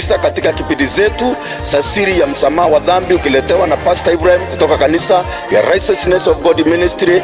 kabisa katika kipindi zetu za Siri ya Msamaha wa Dhambi, ukiletewa na Pastor Ibrahim kutoka kanisa ya Righteousness of God Ministry.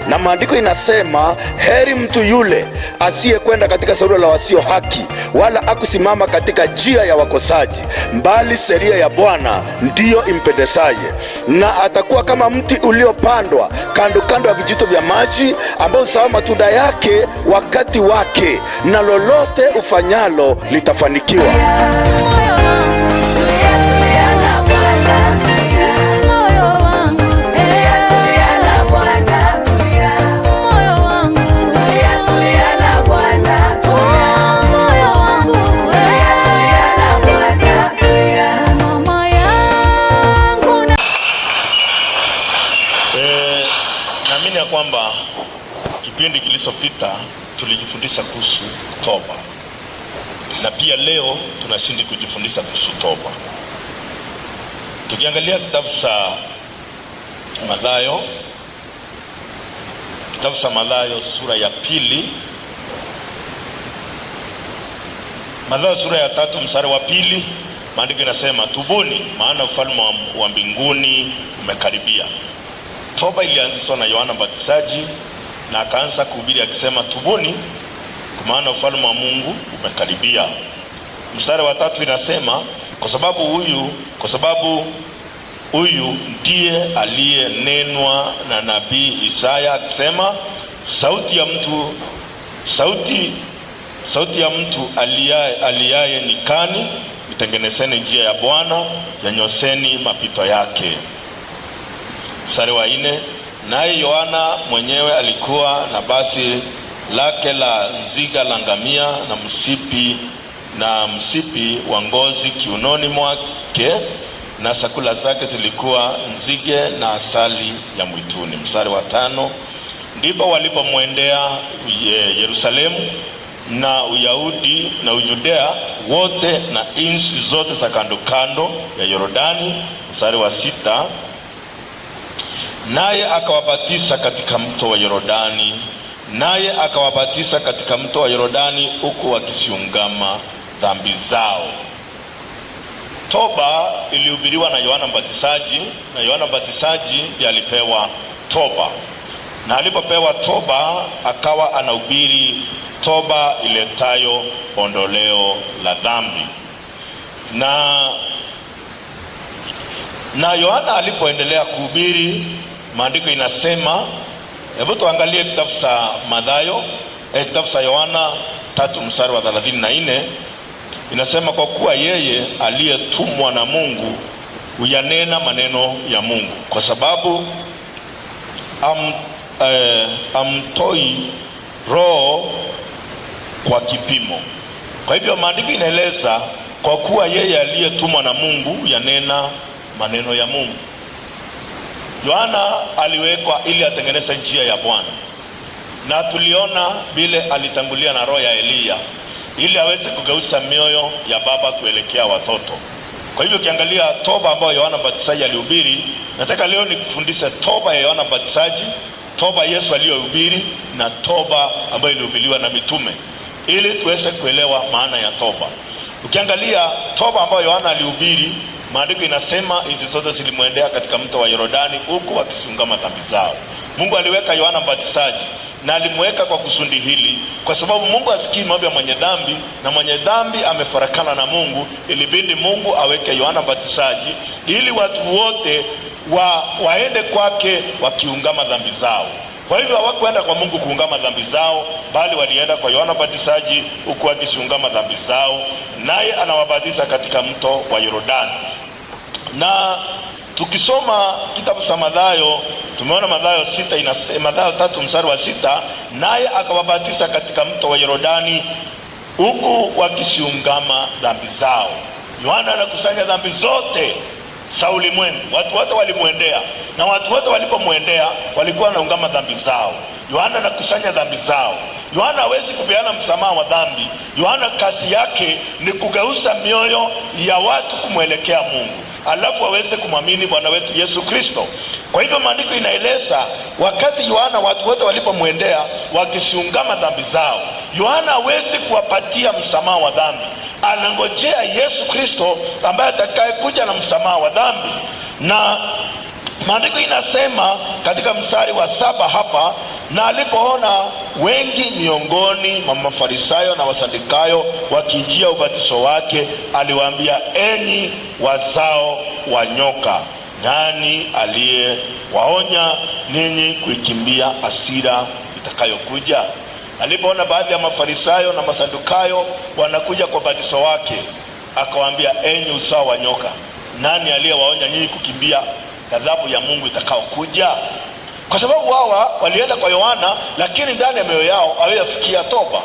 Na maandiko inasema, heri mtu yule asiyekwenda katika shauri la wasio haki, wala akusimama katika njia ya wakosaji, bali sheria ya Bwana ndiyo impendezaye, na atakuwa kama mti uliopandwa kando kando ya vijito vya maji, ambao huzaa matunda yake wakati wake, na lolote ufanyalo litafanikiwa. Moyo wangu, Tulia, tulia na Bwana, tulia. Moyo wangu, Tulia, tulia na Bwana, tulia. Moyo wangu, Tulia, tulia na Bwana, tulia. Moyo wangu, Tulia, tulia na Bwana, tulia. Mama yangu na Naamini ya kwamba kipindi kilichopita tulijifundisha kuhusu toba, na pia leo tunazidi kujifundisha kuhusu toba. Tukiangalia kitabu cha Mathayo, kitabu cha Mathayo sura ya 2, Mathayo sura ya 3 mstari wa 2, maandiko inasema, tubuni maana ufalme wa mbinguni umekaribia. Toba ilianzishwa na Yohana Mbatizaji na akaanza kuhubiri akisema, tubuni kwa maana ufalme wa Mungu umekaribia. Mstari wa 3 inasema, kwa sababu huyu ndiye aliyenenwa na nabii Isaya akisema, sauti ya mtu aliaye nyikani, itengenezeni njia ya Bwana, yanyoseni mapito yake. Mstari wa 4, naye Yohana mwenyewe alikuwa na basi lake la nziga la ngamia na msipi wa ngozi kiunoni mwake, na chakula zake zilikuwa nzige na asali ya mwituni. Mstari wa 5, ndipo walipomwendea Yerusalemu na Uyahudi na Uyudea wote na nchi zote za kando kando ya Yordani. Mstari wa 6, naye akawabatiza katika mto wa Yordani, naye akawabatiza katika mto wa Yordani huku wakisiungama dhambi zao. Toba ilihubiriwa na Yohana Mbatizaji, na Yohana Mbatizaji ndiye alipewa toba. Na alipopewa toba akawa anahubiri toba iletayo ondoleo la dhambi. Na Yohana alipoendelea kuhubiri, maandiko inasema, hebu tuangalie kitabu cha Mathayo, kitabu cha Yohana 3 mstari wa 34, inasema, kwa kuwa yeye aliyetumwa na Mungu huyanena maneno ya Mungu, kwa sababu amtoi roho kwa kipimo. Kwa hivyo maandiko inaeleza, kwa kuwa yeye aliyetumwa na Mungu yanena maneno ya Mungu. Yohana aliwekwa ili atengeneze njia ya Bwana, na tuliona vile alitangulia na roho ya Eliya ili aweze kugeuza mioyo ya baba kuelekea watoto. Kwa hivyo ukiangalia toba ambayo Yohana Mbatizaji alihubiri, nataka leo nikufundishe toba ya Yohana Mbatizaji, toba Yesu aliyohubiri na toba ambayo ilihubiriwa na mitume, ili tuweze kuelewa maana ya toba. Ukiangalia toba ambayo Yohana alihubiri, maandiko inasema nchi zote zilimwendea katika mto wa Yordani huku wakisiungama dhambi zao. Mungu aliweka Yohana Mbatizaji na alimweka kwa kusudi hili, kwa sababu Mungu hasikii maombi ya mwenye dhambi, na mwenye dhambi amefarakana na Mungu. Ilibidi Mungu aweke Yohana Mbatizaji ili watu wote waende kwake wakiungama dhambi zao. Kwa hivyo hawakwenda kwa Mungu kuungama dhambi zao, bali walienda kwa Yohana Mbatizaji huku wakiziungama dhambi zao, naye anawabatiza katika mto wa Yordani. Na tukisoma kitabu cha Mathayo, tumeona Mathayo sita inasema, Mathayo 3 mstari wa 6, naye akawabatiza katika mto wa Yordani huku wakisiungama dhambi zao. Yohana anakusanya dhambi zote za ulimwengu. Watu wote walimwendea, na watu wote walipomwendea walikuwa wanaungama dhambi zao. Yohana anakusanya dhambi zao. Yohana hawezi kupeana msamaha wa dhambi. Yohana kazi yake ni kugeuza mioyo ya watu kumwelekea Mungu. alafu waweze kumwamini Bwana wetu Yesu Kristo. Kwa hivyo maandiko inaeleza wakati Yohana watu wote walipomwendea wakisiungama dhambi zao, Yohana hawezi kuwapatia msamaha wa dhambi, anangojea Yesu Kristo ambaye atakayekuja na msamaha wa dhambi. Na maandiko inasema katika mstari wa 7 hapa, na alipoona wengi miongoni mwa Mafarisayo na Wasadukayo wakijia ubatizo wake, aliwaambia, enyi wazao wa nyoka, nani aliyewaonya ninyi kuikimbia hasira itakayokuja? Alipoona baadhi ya Mafarisayo na Masadukayo wanakuja kwa ubatizo wake, akawaambia, enyi uzao wa nyoka, nani aliyewaonya nyinyi kukimbia ghadhabu ya Mungu itakayokuja? Kwa sababu hawa walienda kwa Yohana, lakini ndani ya mioyo yao hawajafikia toba.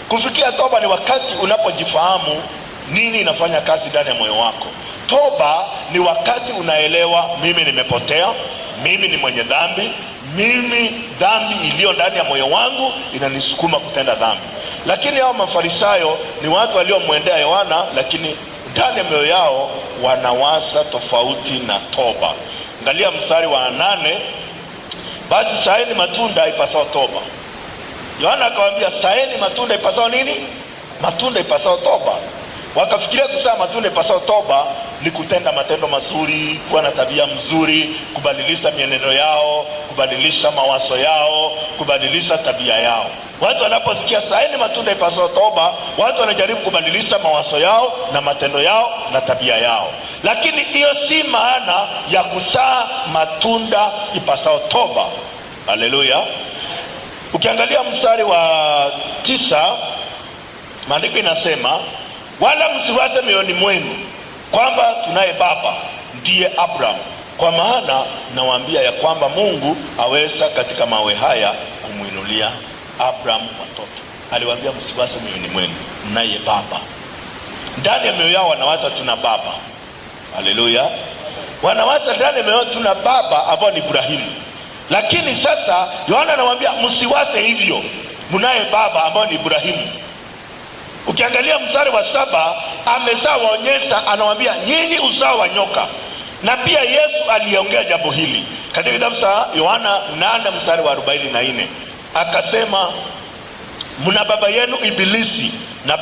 Kufikia toba ni wakati unapojifahamu nini inafanya kazi ndani ya moyo wako. Toba ni wakati unaelewa, mimi nimepotea, mimi ni mwenye dhambi, mimi dhambi iliyo ndani ya moyo wangu inanisukuma kutenda dhambi. Lakini hao Mafarisayo ni watu waliomwendea Yohana, lakini ndani ya mioyo yao wanawasa tofauti na toba. Angalia mstari wa 8, basi saeni matunda ipasao toba. Yohana akawaambia, saeni matunda ipasao nini? Matunda ipasao toba. Wakafikiria kuzaa matunda ipasao toba ni kutenda matendo mazuri, kuwa na tabia mzuri, kubadilisha mienendo yao, kubadilisha mawazo yao, kubadilisha tabia yao. Watu wanaposikia saeni matunda ipasao toba, watu wanajaribu kubadilisha mawazo yao na matendo yao na tabia yao. Lakini hiyo si maana ya kuzaa matunda ipasao toba. Haleluya. Ukiangalia mstari wa 9, maandiko inasema, wala msiwaze mioyoni mwenu kwamba tunaye baba ndiye Abraham, kwa maana nawaambia ya kwamba Mungu aweza katika mawe haya kumuinulia Abraham watoto. Aliwaambia msiwaze mioyoni mwenu, mnaye baba. Ndani ya mioyo yao wanawaza tuna baba. Haleluya. Wanawaza ndani ya mioyo yao tuna baba ambao ni Ibrahimu. Lakini sasa Yohana anawaambia msiwaze hivyo, mnaye baba ambao ni Ibrahimu. Ukiangalia mstari wa 7, ameshawaonyesha, anawaambia nyinyi uzao wa nyoka. Na pia Yesu aliongea jambo hili katika kitabu cha Yohana 8 mstari wa 44, akasema mna baba yenu Ibilisi, na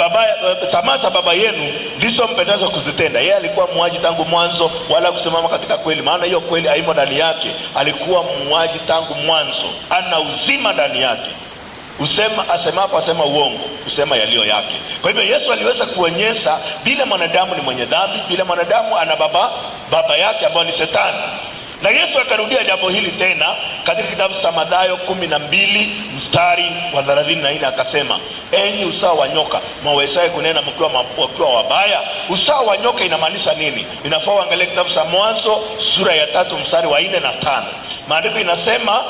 tamaa za baba yenu ndizo mpendazo kuzitenda. Yeye alikuwa muuaji tangu mwanzo, wala kusimama katika kweli, maana hiyo kweli haimo ndani yake. Alikuwa muuaji tangu mwanzo, ana uzima ndani yake. Usema asemapo asema uongo, usema yaliyo yake. Kwa hivyo Yesu aliweza kuonyesha bila mwanadamu ni mwenye dhambi, bila mwanadamu ana baba yake ambaye ni Shetani. Na Yesu akarudia jambo hili tena katika kitabu cha Mathayo 12 mstari wa 34, akasema, enyi uzao wa nyoka, mwawezaye kunena mkiwa wabaya? Uzao wa nyoka inamaanisha nini? Inafaa uangalie kitabu cha Mwanzo sura ya 3 mstari wa 4 na 5. Maandiko inasema,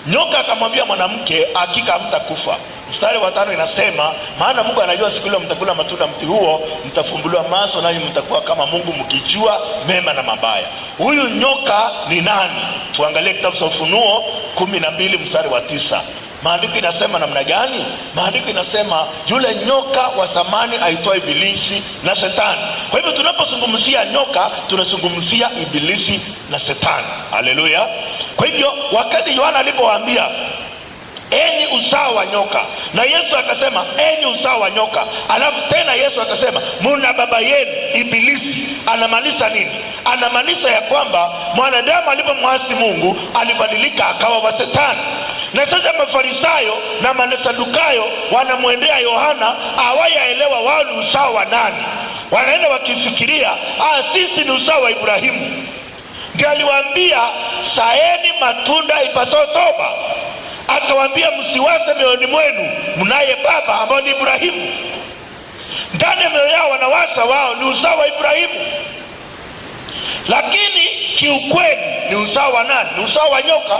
nyoka akamwambia mwanamke, hakika hamtakufa. Mstari wa 5 inasema, maana Mungu anajua siku ile mtakula matunda mti huo, mtafumbuliwa macho, nanyi mtakuwa kama Mungu mkijua mema na mabaya. Huyu nyoka ni nani? Tuangalie kitabu cha Ufunuo 12 mstari wa 9. Maandiko inasema namna gani? Maandiko inasema yule nyoka wa zamani aitwaye Ibilisi na Shetani. Kwa hivyo tunapozungumzia nyoka, tunazungumzia Ibilisi na Shetani. Haleluya. Kwa hivyo wakati Yohana alipowaambia enyi uzao wa nyoka, na Yesu akasema enyi uzao wa nyoka, alafu tena Yesu akasema mna baba yenu Ibilisi, anamaanisha nini? Anamaanisha ya kwamba mwanadamu alipomwasi Mungu alibadilika akawa wa Shetani. Na sasa Mafarisayo na Masadukayo wanamwendea Yohana, hawayaelewa wao ni uzao wa nani. Wanaenda wakifikiria, sisi ni uzao wa Ibrahimu. Ndiye aliwaambia saeni matunda ipasao toba. Akawaambia msiwase mioyoni mwenu, mnaye baba ambao ni Ibrahimu. Ndani ya mioyo yao wanawasa wao ni uzao wa Ibrahimu, lakini kiukweli ni uzao wa nani? Ni uzao wa nyoka.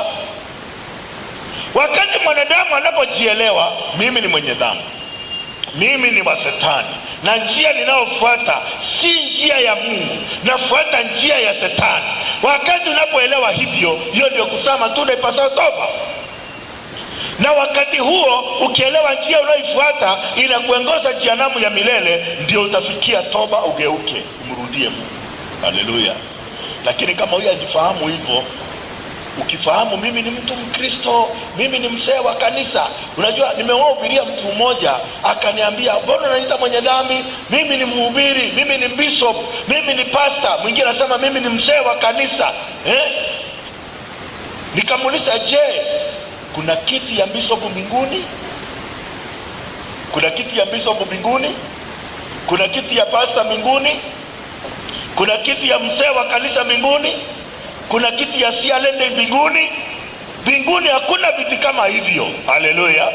Wakati mwanadamu anapojielewa, mimi ni mwenye dhambi, mimi ni wa Shetani, na njia ninayofuata si njia ya Mungu, nafuata njia ya Shetani. Wakati unapoelewa hivyo, hiyo ndio kuzaa matunda ipasao toba. Na wakati huo ukielewa njia unayoifuata inakuongoza jehanamu ya milele, ndio utafikia toba, ugeuke, umrudie Mungu. Haleluya! Lakini kama huyu ajifahamu hivyo, ukifahamu mimi ni mtu Mkristo, mimi ni mzee wa kanisa. Unajua, nimewahubiria mtu mmoja akaniambia, mbona unaniita mwenye dhambi? Mimi ni mhubiri, mimi ni bishop, mimi ni pastor. Mwingine anasema mimi ni mzee wa kanisa, eh? Nikamuuliza, je, kuna kiti ya bishop mbinguni? Kuna kiti ya bishop mbinguni? Kuna kiti ya pastor mbinguni? Kuna kiti ya mzee wa kanisa mbinguni? Kuna kiti ya sialende mbinguni? Mbinguni hakuna viti kama hivyo. Haleluya!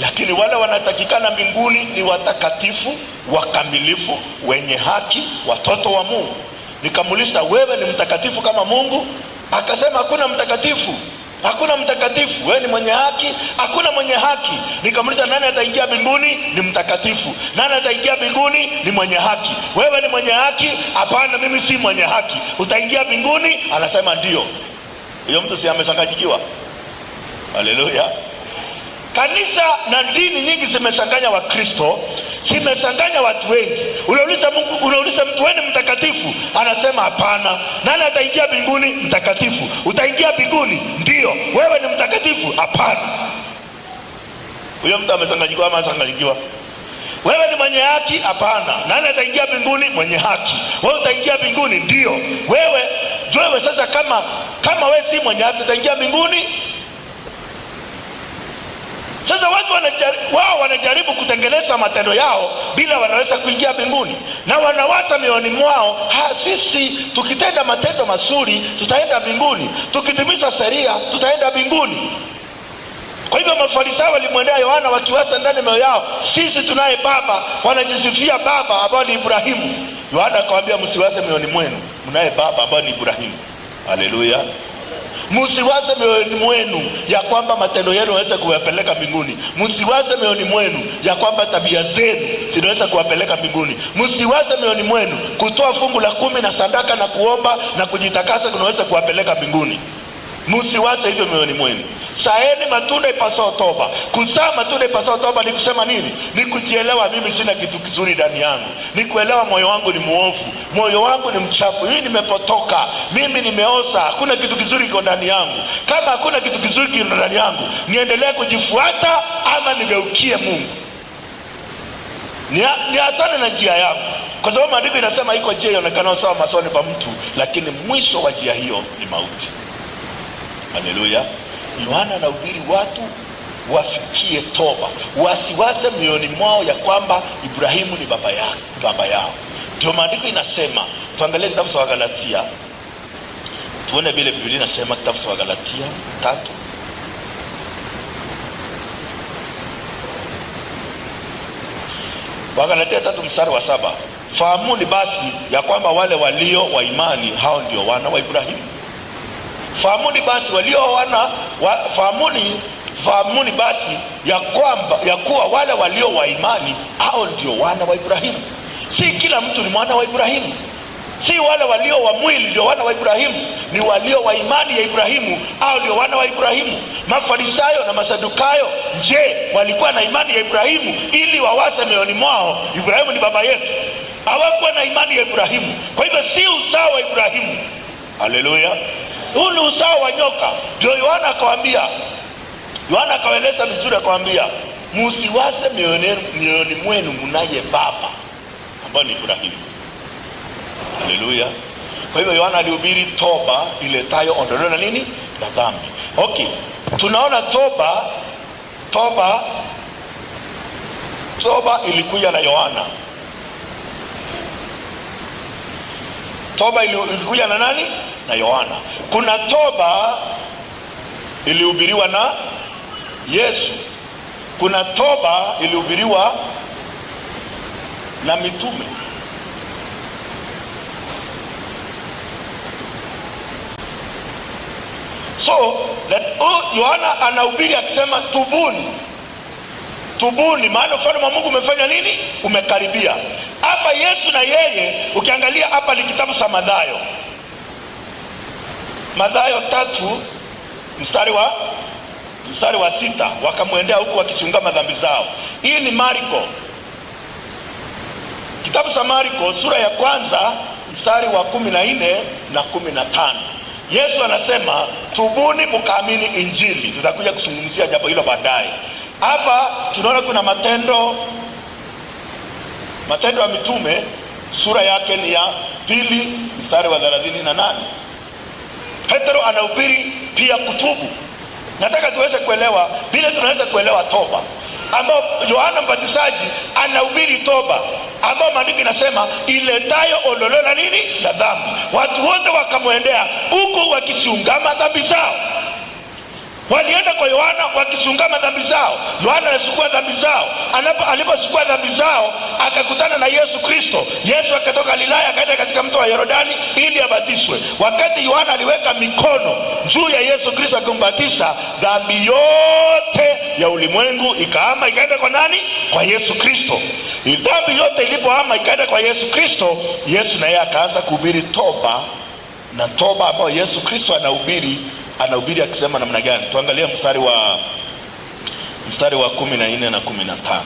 Lakini wale wanatakikana mbinguni ni watakatifu, wakamilifu, wenye haki, watoto wa Mungu. Nikamuuliza, wewe ni mtakatifu kama Mungu? Akasema hakuna mtakatifu, hakuna mtakatifu. Wewe ni mwenye haki? Hakuna mwenye haki. Nikamuuliza, nani ataingia mbinguni? Ni mtakatifu. Nani ataingia mbinguni? Ni mwenye haki. Wewe ni mwenye haki? Hapana, mimi si mwenye haki. Utaingia mbinguni? Anasema ndio. Huyo mtu si amechanganyikiwa? Haleluya! Kanisa na dini nyingi zimechanganya Wakristo, zimechanganya watu wengi. Unauliza Mungu, unauliza mtu, wewe ni mtakatifu? Anasema hapana. Nani ataingia mbinguni? Mtakatifu. Utaingia mbinguni? Ndio. Wewe ni mtakatifu? Hapana. Huyo mtu amechanganyikiwa ama hajachanganyikiwa? Wewe ni mwenye haki? Hapana. Nani ataingia mbinguni? Mwenye haki. Wewe utaingia mbinguni? Ndio. Wewe sasa, kama wewe si mwenye haki, utaingia mbinguni? Sasa watu wao wanajaribu kutengeneza matendo yao bila wanaweza kuingia mbinguni, na wanawaza mioyoni mwao, sisi tukitenda matendo mazuri tutaenda mbinguni, tukitimiza sheria tutaenda mbinguni. Kwa hivyo Mafarisayo walimwendea Yohana wakiwaza ndani mioyo yao, sisi tunaye baba, wanajisifia baba ambao ni Ibrahimu. Yohana akawaambia, msiwaze mioyoni mwenu, mnaye baba ambao ni Ibrahimu. Haleluya! Msiwaze mioyoni mwenu ya kwamba matendo yenu yanaweza kuwapeleka mbinguni. Msiwaze mioyoni mwenu ya kwamba tabia zenu zinaweza kuwapeleka mbinguni. Msiwaze mioyoni mwenu kutoa fungu la 10 na sadaka na kuomba na kujitakasa kunaweza kuwapeleka mbinguni. Msiwaze hivyo mioyoni mwenu. Saeni matunda ipasao toba. Kuzaa matunda ipasao toba ni kusema nini? Ni kujielewa mimi sina kitu kizuri ndani yangu. Ni kuelewa moyo wangu ni muovu, moyo wangu ni mchafu, mimi nimepotoka, mimi nimeoza, hakuna kitu kizuri kiko ndani yangu. Kama hakuna kitu kizuri kiko ndani yangu, niendelee kujifuata ama nigeukie Mungu? Niachane na njia yangu, kwa sababu maandiko inasema iko njia ionekanayo sawa machoni pa mtu, lakini mwisho wa njia hiyo ni mauti. Haleluya. Yohana anahubiri watu wafikie toba, wasiwaze mioyoni mwao ya kwamba Ibrahimu ni baba yao. Ndio maandiko inasema, tuangalie kitabu cha Wagalatia tuone vile Biblia inasema. Kitabu cha Wagalatia 3. Wagalatia 3 mstari wa 7. Fahamuni basi ya kwamba wale walio wa imani hao ndio wana wa Ibrahimu. Fahamuni basi walio wana wa, fahamuni, fahamuni basi ya kwamba, ya kuwa wale walio wa imani hao ndio wana wa Ibrahimu. Si kila mtu ni mwana wa Ibrahimu. Si wale walio wa mwili ndio wana wa Ibrahimu, ni walio wa imani ya Ibrahimu hao ndio wana wa Ibrahimu. Mafarisayo na Masadukayo, je, walikuwa na imani ya Ibrahimu ili wawase mioyoni mwao Ibrahimu ni baba yetu? Hawakuwa na imani ya Ibrahimu. Kwa hivyo si uzao wa Ibrahimu. Haleluya. Huu ni uzao wa nyoka. Ndio Yohana akawaambia, Yohana akawaeleza vizuri, akawaambia msiwaze mioyoni mwenu mnaye baba ambaye ni Ibrahimu. Haleluya. Kwa hivyo Yohana alihubiri toba iletayo ondoleo la nini? La dhambi. Okay. Tunaona toba ilikuja na Yohana. Toba ilikuja na nani? Na Yohana. Kuna toba ilihubiriwa na Yesu. Kuna toba ilihubiriwa na mitume. Yohana anahubiri akisema tubuni. Tubuni maana ufalme wa Mungu umefanya nini? Umekaribia. Hapa Yesu na yeye, ukiangalia hapa ni kitabu cha Mathayo. Mathayo 3 mstari wa 6, wakamwendea huku wakiziungama dhambi zao. Hii ni Marko. Kitabu cha Marko sura ya kwanza mstari wa 14 na 15. Yesu anasema tubuni mkaamini Injili. Tutakuja kuzungumzia jambo hilo baadaye. Hapa tunaona kuna Matendo ya Mitume sura yake ni ya 2 mstari wa 38. Petro anahubiri pia kutubu. Nataka tuweze kuelewa vile tunaweza kuelewa toba, ambao Yohana Mbatizaji anahubiri toba, ambao maandiko inasema iletayo ondoleo la nini? La dhambi. Watu wote wakamwendea huku wakisiungama dhambi zao. Walienda kwa Yohana wakisungama dhambi zao. Yohana anachukua dhambi zao. Alipochukua dhambi zao akakutana na Yesu Kristo. Yesu akatoka Galilaya akaenda katika mto wa Yordani ili abatizwe. Wakati Yohana aliweka mikono juu ya Yesu Kristo akimbatiza, dhambi yote ya ulimwengu ikahama ikaenda kwa nani? Kwa Yesu Kristo. Dhambi yote ilipohama ikaenda kwa Yesu Kristo, Yesu naye akaanza kuhubiri toba, na toba ambayo Yesu Kristo anahubiri, anahubiri akisema namna gani? Tuangalie mstari wa 14 na 15.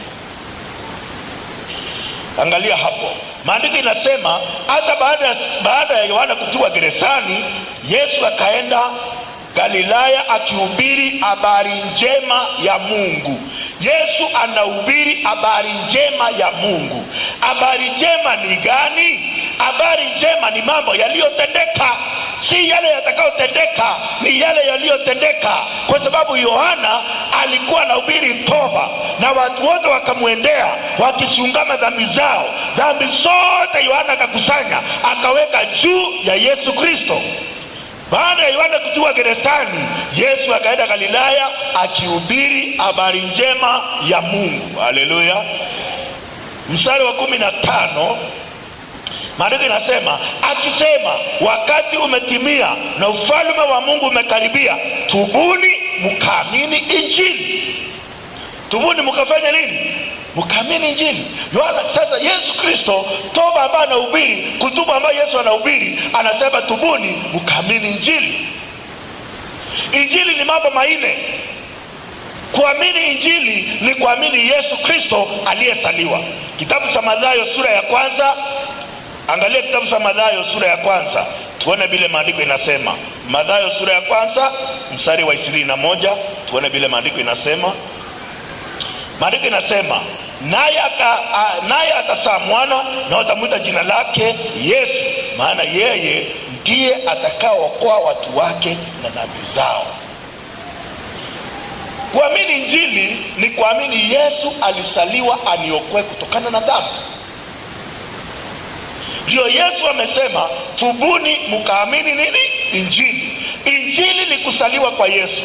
Angalia hapo. Maandiko inasema hata baada ya Yohana kutiwa gerezani, Yesu akaenda Galilaya akihubiri habari njema ya Mungu. Yesu anahubiri habari njema ya Mungu. Habari njema ni gani? Habari njema ni mambo yaliyotendeka, si yale yatakayotendeka, ni yale yaliyotendeka. Kwa sababu Yohana alikuwa anahubiri toba na watu wote wakamwendea wakisiungama dhambi zao. Dhambi zote Yohana akakusanya akaweka juu ya Yesu Kristo. Baada ya Yohana kutiwa gerezani, Yesu akaenda Galilaya akihubiri habari njema ya Mungu. Haleluya. Mstari wa 15, maandiko inasema akisema, wakati umetimia na ufalme wa Mungu umekaribia, tubuni mkaamini Injili. Tubuni mkafanya nini? Mkaamini Injili. Yohana, sasa Yesu Kristo, toba ambayo anahubiri, kutubu ambayo Yesu anahubiri, anasema tubuni mkaamini Injili. Injili ni mambo manne. Kuamini Injili ni kuamini Yesu Kristo aliyesaliwa. Kitabu cha Mathayo sura ya 1, angalia kitabu cha Mathayo sura ya 1, tuone vile maandiko inasema. Mathayo sura ya 1 mstari wa 21, tuone vile maandiko inasema. Maandiko inasema naye atazaa mwana na watamuita jina lake Yesu, maana yeye ndiye atakayeokoa watu wake na dhambi zao. Kuamini Injili ni kuamini Yesu alisaliwa aniokoe kutokana na dhambi. Ndio Yesu amesema tubuni mkaamini nini? Injili. Injili ni kusaliwa kwa Yesu.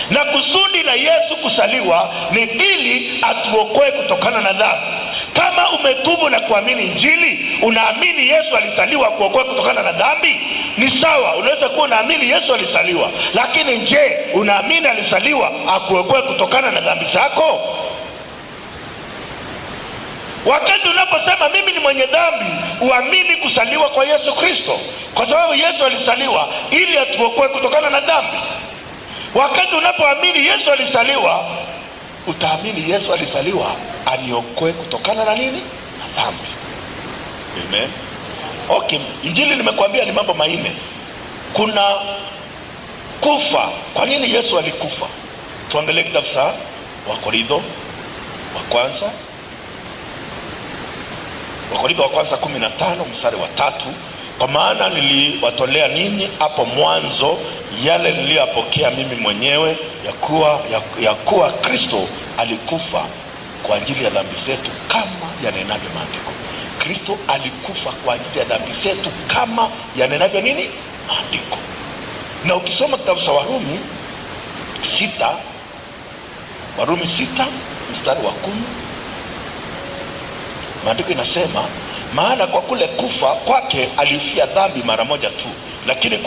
Na kusudi la Yesu kusaliwa ni ili atuokoe kutokana na dhambi. Kama umetubu na kuamini Injili, unaamini Yesu alisaliwa kuokoa kutokana na dhambi, ni sawa. Unaweza kuwa unaamini Yesu alisaliwa, lakini je, unaamini alisaliwa akuokoe kutokana na dhambi zako? Wakati unaposema mimi ni mwenye dhambi, uamini kusaliwa kwa Yesu Kristo, kwa sababu Yesu alisaliwa ili atuokoe kutokana na dhambi. Wakati unapoamini Yesu alisaliwa, utaamini Yesu alisaliwa aniokoe kutokana na nini? Na dhambi. Amen. Okay, Injili nimekuambia ni mambo manne. Kuna kufa. Kwa nini Yesu alikufa? Tuangalie kitabu cha Wakorintho wa kwanza. Wakorintho wa kwanza 15 mstari wa 3. Kwa maana niliwatolea ninyi hapo mwanzo yale niliyopokea mimi mwenyewe, ya kuwa Kristo alikufa kwa ajili ya dhambi zetu kama yanenavyo maandiko. Kristo alikufa kwa ajili ya dhambi zetu kama yanenavyo nini? Maandiko. Na ukisoma kitabu cha Warumi 6, Warumi 6 mstari wa 10, maandiko inasema maana kwa kule kufa kwake alifia dhambi mara moja tu, lakini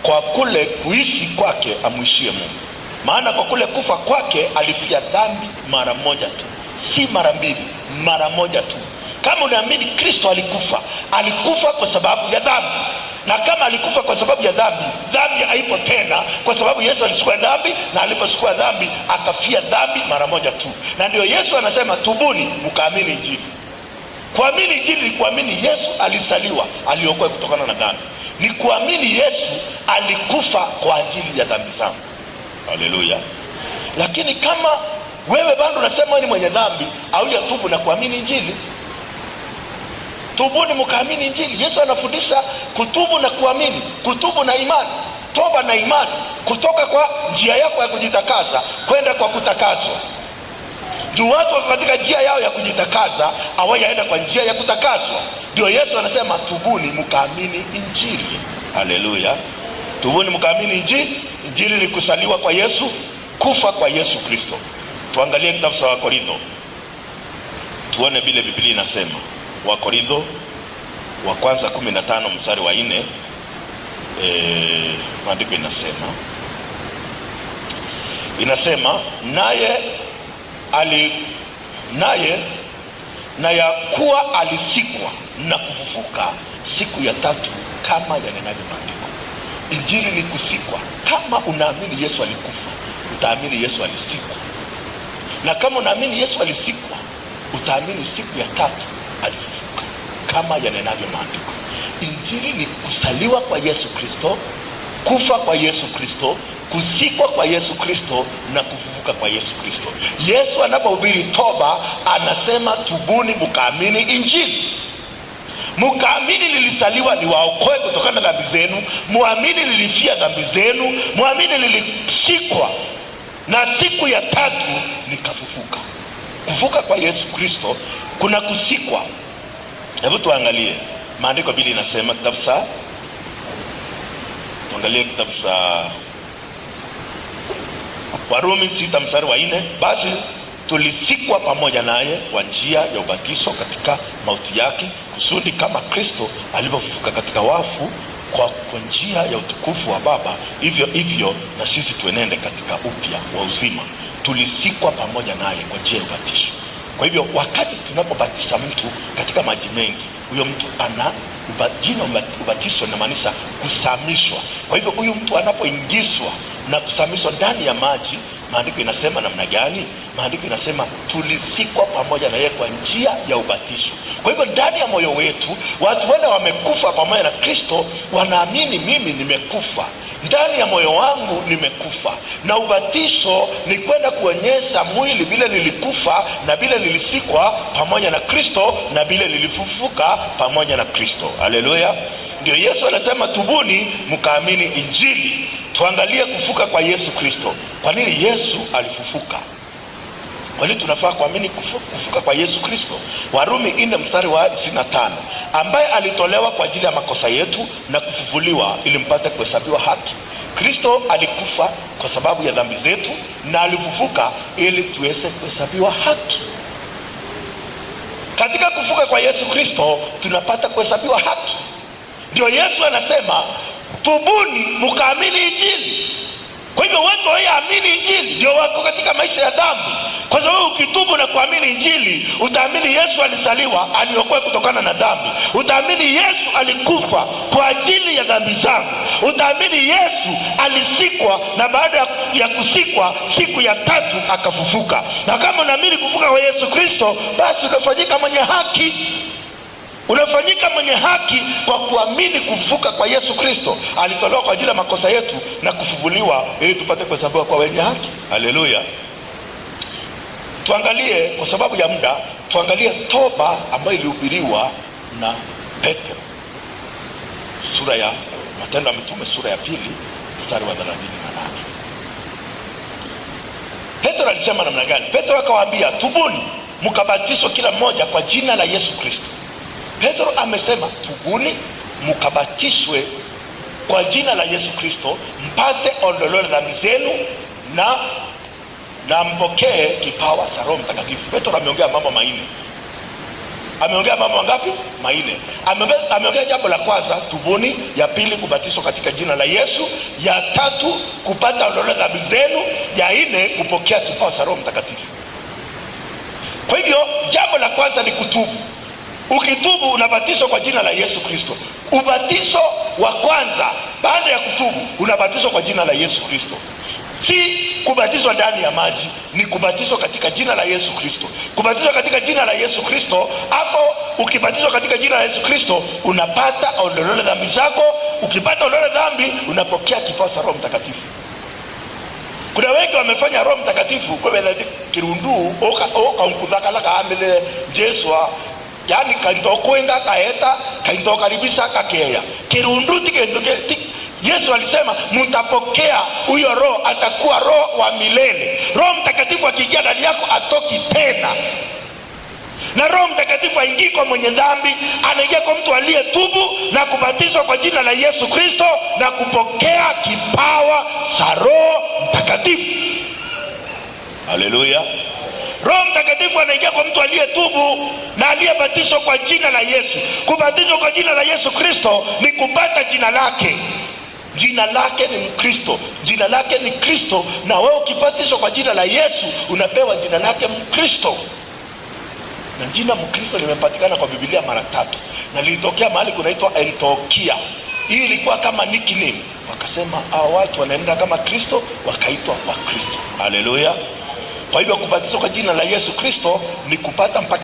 kwa kule kuishi kwake amuishie Mungu. Maana kwa kule kufa kwake alifia dhambi mara moja tu, si mara mbili, mara moja tu. Kama unaamini Kristo alikufa, alikufa kwa sababu ya dhambi. Na kama alikufa kwa sababu ya dhambi, dhambi haipo tena, kwa sababu Yesu alichukua dhambi, na alipochukua dhambi akafia dhambi mara moja tu. Na ndio Yesu anasema tubuni mkaamini Injili. Kuamini Injili ni kuamini Yesu alisaliwa, aliokoe kutokana na dhambi. Ni kuamini Yesu alikufa kwa ajili ya dhambi zangu. Haleluya! Lakini kama wewe bado unasema wewe ni mwenye dhambi, haujatubu na kuamini Injili. Tubuni mkaamini Injili. Yesu anafundisha kutubu na kuamini, kutubu na imani, toba na imani, kutoka kwa njia yako ya kujitakasa kwenda kwa kutakaswa. Juu watu wako katika njia yao ya kujitakasa, hawajaenda kwa njia ya kutakaswa. Ndio Yesu anasema tubuni mkaamini Injili. Haleluya! Tubuni mkaamini Injili. Injili ni kusaliwa kwa Yesu, kufa kwa Yesu Kristo. Tuangalie kitabu cha Wakorintho tuone vile Biblia inasema. Wakorintho wa kwanza 15 mstari wa 4, maandiko inasema naye ali naye na ya kuwa alisikwa na kufufuka siku ya tatu kama yanenavyo maandiko. Injili ni kusikwa. Kama unaamini Yesu alikufa, utaamini Yesu alisikwa, na kama unaamini Yesu alisikwa, utaamini siku ya tatu alifufuka kama yanenavyo maandiko. Injili ni kusaliwa kwa Yesu Kristo, kufa kwa Yesu Kristo, kusikwa kwa Yesu Kristo na kufufuka kwa Yesu Kristo. Yesu anapohubiri toba anasema tubuni mkaamini Injili. Mkaamini lilisaliwa niwaokoe kutokana na dhambi zenu, muamini lilifia dhambi zenu, muamini lilishikwa na siku ya tatu nikafufuka. Kufuka kwa Yesu Kristo kuna kusikwa. Hebu tuangalie maandiko, Biblia inasema kitabu cha, tuangalie kitabu cha Warumi 6 mstari wa 4, basi tulisikwa pamoja naye kwa njia ya ubatizo katika mauti yake, kusudi kama Kristo alivyofufuka katika wafu kwa njia ya utukufu wa Baba, hivyo hivyo na sisi tuenende katika upya wa uzima. Tulisikwa pamoja naye kwa njia ya ubatizo. Kwa hivyo wakati tunapobatiza mtu katika maji mengi, huyo mtu ana jina ubatizo inamaanisha kusamishwa. Kwa hivyo huyu mtu anapoingizwa na kusamishwa ndani ya maji, maandiko inasema namna gani? Maandiko inasema tulisikwa pamoja na yeye kwa njia ya ubatizo. Kwa hivyo ndani ya moyo wetu watu wale wamekufa pamoja na Kristo wanaamini mimi nimekufa, ndani ya moyo wangu nimekufa. Na ubatizo ni kwenda kuonyesha mwili vile lilikufa na vile lilisikwa pamoja na Kristo na vile lilifufuka pamoja na Kristo. Haleluya! Ndio Yesu anasema tubuni mkaamini Injili. Tuangalie kufuka kwa Yesu Kristo. Kwa nini Yesu alifufuka? Kwa nini tunafaa kuamini kufuka kwa Yesu Kristo? Warumi 4 mstari wa 25, ambaye alitolewa kwa ajili ya makosa yetu na kufufuliwa ili mpate kuhesabiwa haki. Kristo alikufa kwa sababu ya dhambi zetu na alifufuka ili tuweze kuhesabiwa haki. Katika kufuka kwa Yesu Kristo tunapata kuhesabiwa haki. Ndio Yesu anasema tubuni mkaamini Injili. Kwa hivyo watu walioamini Injili ndio wako katika maisha ya dhambi, kwa sababu ukitubu na kuamini Injili utaamini Yesu alisaliwa aliokoe kutokana na dhambi, utaamini Yesu alikufa kwa ajili ya dhambi zangu, utaamini Yesu alisikwa na baada ya kusikwa siku ya tatu akafufuka. Na kama unaamini kufuka kwa Yesu Kristo, basi utafanyika mwenye haki. Unafanyika mwenye haki kwa kuamini kufufuka kwa Yesu Kristo. Alitolewa kwa ajili ya makosa yetu na kufufuliwa ili tupate kuhesabiwa kwa wenye haki. Haleluya. Tuangalie, kwa sababu ya muda, tuangalie toba ambayo ilihubiriwa na Petro, sura ya Matendo ya Mitume sura ya 2 mstari wa 38. Petro alisema namna gani? Petro akawaambia, tubuni mkabatizwe kila mmoja kwa jina la Yesu Kristo. Petro amesema tubuni mkabatizwe kwa jina la Yesu Kristo mpate ondoleo la dhambi zenu na mpokee kipawa cha Roho Mtakatifu. Petro ameongea mambo manne. Ameongea mambo mangapi? Manne. Ameongea jambo la kwanza tubuni, ya pili kubatizwa katika jina la Yesu, ya tatu kupata ondoleo la dhambi zenu, ya nne kupokea kipawa cha Roho Mtakatifu. Kwa hivyo jambo la kwanza ni kutubu. Ukitubu unabatizwa kwa jina la Yesu Kristo. Ubatizo wa kwanza baada ya kutubu unabatizwa kwa jina la Yesu Kristo. Si kubatizwa ndani ya maji, ni kubatizwa katika jina la Yesu Kristo. Kubatizwa katika jina la Yesu Kristo, hapo ukibatizwa katika jina la Yesu Kristo unapata ondoleo la dhambi zako. Ukipata ondoleo la dhambi, unapokea kipawa cha Roho Mtakatifu. Kuna wengi wamefanya Roho Mtakatifu kwebetha kirundu okankuthakalaka kaamile Jeswa, yani kainto kwenga kaeta kainto karibisa kakeya kirundu tikendu. Yesu alisema mtapokea huyo Roho, atakuwa Roho wa milele. Roho Mtakatifu akiingia ndani yako atoki tena, na Roho Mtakatifu aingii kwa mwenye dhambi, anaingia kwa mtu aliyetubu na kubatizwa kwa jina la Yesu Kristo na kupokea kipawa cha Roho Mtakatifu. Haleluya! Roho Mtakatifu anaingia kwa mtu aliyetubu na aliyebatizwa kwa jina la Yesu. Kubatizwa kwa jina la Yesu Kristo ni kupata jina lake. Jina lake ni Mkristo, jina lake ni Kristo. Na wewe ukibatizwa kwa jina la Yesu unapewa jina lake Mkristo. Na jina Mkristo limepatikana kwa Biblia mara tatu, na lilitokea mahali kunaitwa Antiokia. Hii ilikuwa kama nickname, wakasema hawa watu wanaenda kama Kristo, wakaitwa Wakristo. Haleluya! Kwa hivyo kubatizwa kwa jina la Yesu Kristo ni kupata mpaka